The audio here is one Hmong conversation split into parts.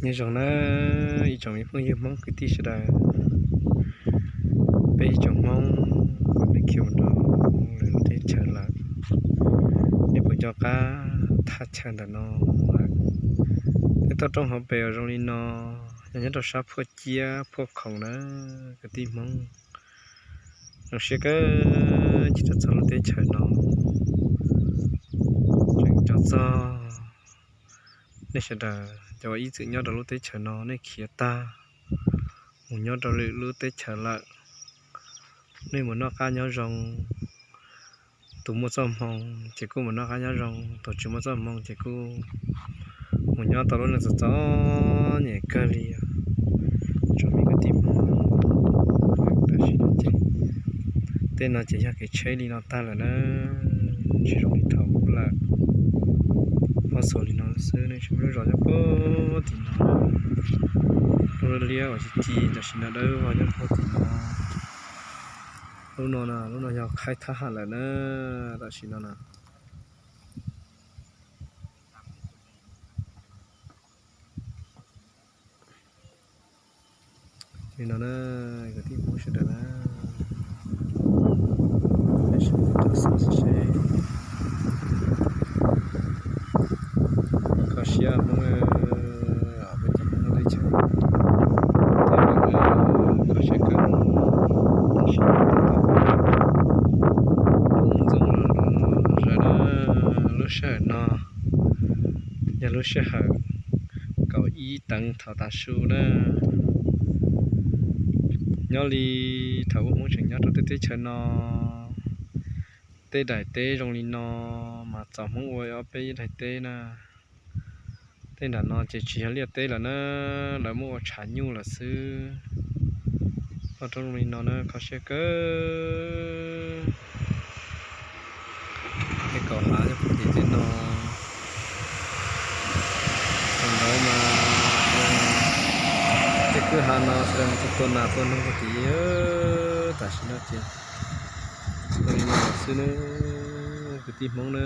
Nyob zoo na ib tsoom me phooj ywg Hmoob kwv tij sawv daws, peb ib tsoom Hmoob uas nej khiav mus rau lwm lub teb chaws lawm, nej puas nco qab thaj chaw ntawm no lawm? Tej toj roob hauv pes uas zoo li no yog nyob rau sab Phuaj Ciab Phuaj Khoom na kwv tij Hmoob. Zoo siab kawg nkaus txog lub teb chaws no, tseem nco txog nej sawv daws cov uas ib txwm nyob rau lub teb chaws no nej khiav tag mus nyob rau lwm lub teb chaws lawm. Nej mus noj qab nyob zoo, tus muaj txoj hmoo ces kuj mus noj qab nyob zoo, tus tsis muaj txoj hmoo ces kuj mus nyob tau lub neej txom txom nyem kawg li. Tsoom me kwv tij Hmoob, tam sim no ces tej no ces yog kev tsheb li no tag lawm na, tsis zoo li thaum ub lawm. Pob tsuas li no xwb, nej tsis muaj lub zos nyob puag tim no. Lub liab uas ci ci tam sim no dawb vog nyob puag tim no. Lub no na, lub no yog khaib thab ham lawm na, tam sim no na. Li no na, kwv tij Hmoob sawv daws na, peb sawv daws xav seb, kho siab Hmoob, peb cov Hmoob lub teb chaws, kho siab kawg. Ntxoov zawv na, lub sij hawm no yog lub sij hawm kaum ib teev thaum tav su na. Nyob li thaum ub Hmoob tseem nyob rau tej teb chaws no, tej daim teb zoo li no mas txaus Hmoob ua ob peb daim teb na. Tej nram no ces tsis yog liaj teb lawm na, lawv muab ua tshav nyuj lawm xwb. Toj roob zoo li no na, kho siab kawg. Tej kaum hav nyob puag tim tej no, thaum ntawd mas tej kwj ha no sawv daws mus tua nas tua noog puag tim tam sim no ces zoo li no xwb na, kwv tij Hmoob na.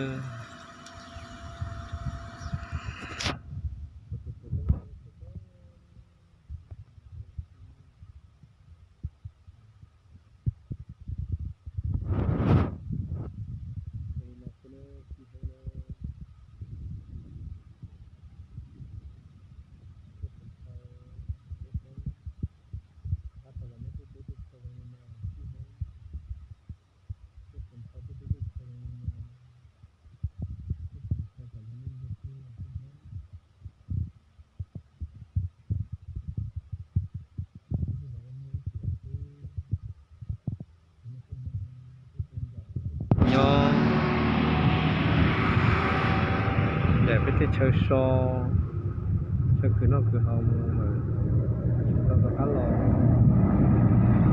Nyob nram peb tej chaw so, chaw khwv noj khwv haus mus lawm, tsis tau rov qab los,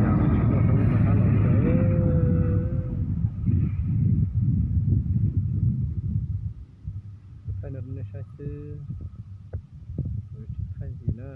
yam tsis muaj hmoo rov qab los li lawm. Thaij no rau nej saib xwb, tsis thaij ntxiv na.